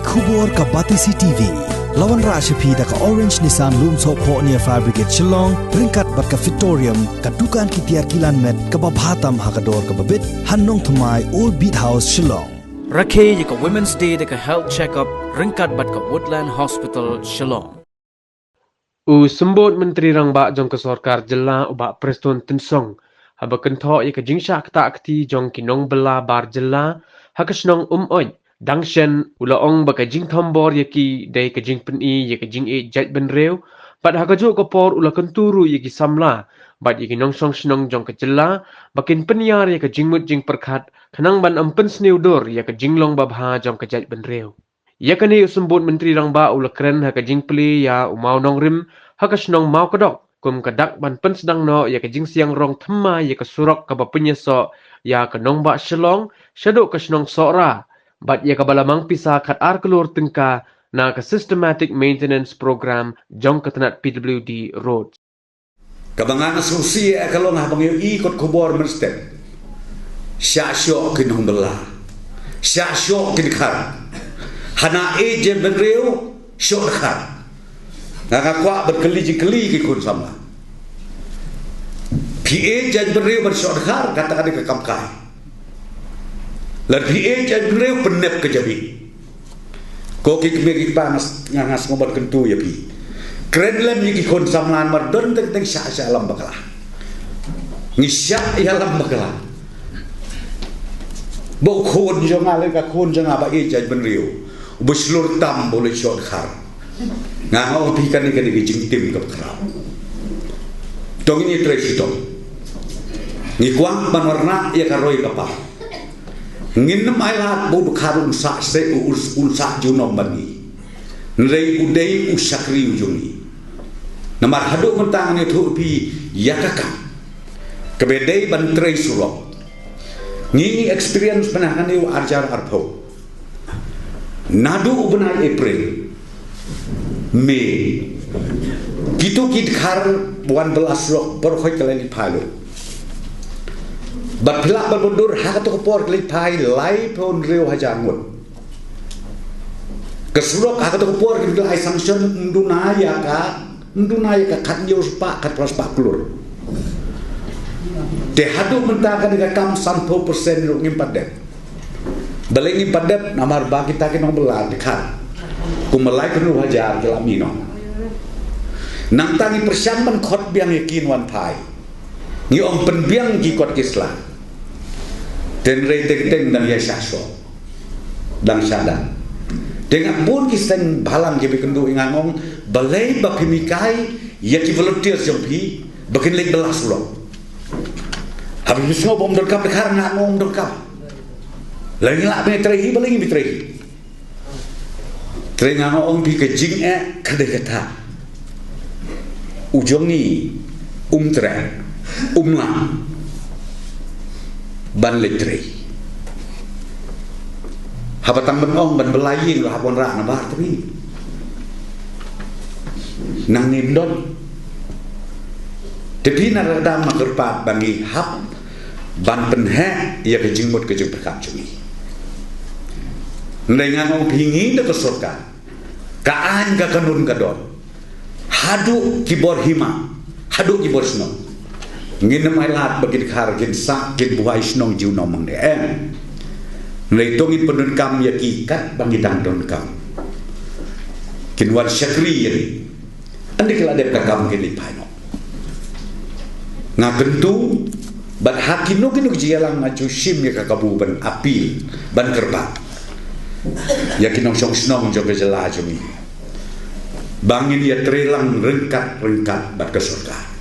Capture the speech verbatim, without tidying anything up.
Khubor ka Batesi T V. La wanrah sha phi da ka Orange Nissan Lumsohphoh near Fire Brigade Shillong, ryngkat bad ka Fitorium, ka dukan ki tiar kilan met kaba bha tam ha ka dor kaba bit, ha Nongthymmai, Old Beat House, Shillong. Rakhe ïa ka Women's Day da ka health check-up ryngkat bad ka Woodland Hospital, Shillong. U Symbud Myntri Rangbah jong ka Sorkar Jylla, u Bah Prestone Tynsong, haba kynthoh ïa ka jingshah ktah kti jong ki nongbylla bar jylla ha ka shnong Umoi, dang shen, u la ong ba ka jingthombor ïa ki dei ka jingpyni ïa ka jingïeit jaitbynriew, bad ha kajuh ka por u la kyntu ruh ïa ki samla bad ïa ki nongshong shnong jong ka jylla ba kin pynïar ïa ka jingmut jingpyrkhat khnang ban ym pynsniew dur ïa ka jinglong babha jong ka jaitbynriew. Ïa kane u Symbud Myntri Rangbah u la kren ha ka jingplie ïa u Mawnongrim ha ka shnong Mawkdok, kum ka dak ban pynsdang noh ïa ka jingsiang rong thymmai ïa ka surok kaba pynïasoh ïa ka nongbah Shillong shaduh ka shnong Sohra, bad ïa kaba la mang pisa khatar klur tyngka na ka Systematic Maintenance Program jong ka tnat P W D Road. Kaba nga nga sngewsih ïa ka long haba nga ïohi kot khubor mynstep. Shah shoh ki nongbylla. Shah shoh ki dkhar. Hana ïeit jaitbynriew shoh dkhar. Nga nga kwah ban kylli jingkylli ki khun samla. Phi ïeit jaitbynriew ban shoh dkhar, kata ka dei ka kam kai. Lada phi ïeit jaitbynriew, pynnep ka jabi. Ko ki kmie ki kpa, nga s-, nga, nga sngewbha ban kyntu ïa phi. Kren lem ïa ki khun samla namar don teng teng shah, shah lam bakla. Ngi shah ïalam bakla. Ba u khun jong nga lane ka khun jong nga ba ïeit jaitbynriew, u ba shlur tam ba u leit shoh dkhar. Nga nga ong phi kane kane ka jingtim kaba khraw. To ngin ïatrei shitom. Ngi kwah ban wanrah ïa ka roi ka par. Ngin ym ailad ba u dkhar un sah seh, un, un sah junom bad ngi. Hynrei u dei u shakri u jong ngi. Namar haduh mynta ngan ïathuh ïa phi ïa ka kam kaba dei ban trei surok. Ngi experience mynta hangne u arjar arphew. Naduh u bnai April, May, kito ki dkhar ba wan bylla surok baroh khoit ki la leit phai lut. Bad phi lah ban mutdur ha kato ka por ki leit phai laiphew hynriew hajar ngut. Ka surok ha kato ka por ki la ai sanction ym duna ïa ka, ym duna ïa ka khathynñiew spah, khatphra spah klur. Te haduh mynta kane ka kam sanphew percent ruh ngim pat dep. Balei ngim pat dep? Namar ba kita ki nongbylla dkhar kumba laiphew hajar ki la mih noh. Nangta ngi pyrshang ban khot biang ïa ki wan phai. Ngi ong pynbiang ki kot ki sla. Te hynrei teng teng dang ïa shah shoh. Dang shah dang. Te nga bun ki seng bhalang kiba ïakynduh ïa nga, nga ong balei ba phim hikai ïa ki volunteers jong phi ba kin leit bylla surok. Haba phi sngew ba ym donkam dkhar, nga ong ym donkam. Lada ngi lah ban ïatrei hi, balei ngim ïatrei hi? Te nga ong ïa phi ka jingeh ka dei kata. U jong ngi um treh, um lah ban leit trei. Haba tang ban ong ban bylla ïing la hap wanrah na bar tbit. Nangne ym don. Te phi, na ka dang ma kyrpad ba ngi hap ban pynheh ïa ka jingmut ka jingpyrkhat jong ngi. Hynrei nga ong ïa phi, ngi da ka sorkar, ka aiñ ka kanun ka don. Haduh ki bor hima, haduh ki bor shnong. Ngin ym ailad ba ki dkhar kin sah, kin buhai shnong junom hangne, em. Hynrei to ngin pyndonkam ïa ki katba ngi dang donkam. Kin wan shakri ïa ngi. Hynrei ki la dep ka kam kin leit phai noh. Nga kyntu bad ha kino kino ki jingïalang nga ju shim ïa ka kabu ban appeal, ban kyrpad ïa ki nongshong shnong jong ka jylla jong ngi ba ngin ïatrei lang ryngkat ryngkat bad ka sorkar.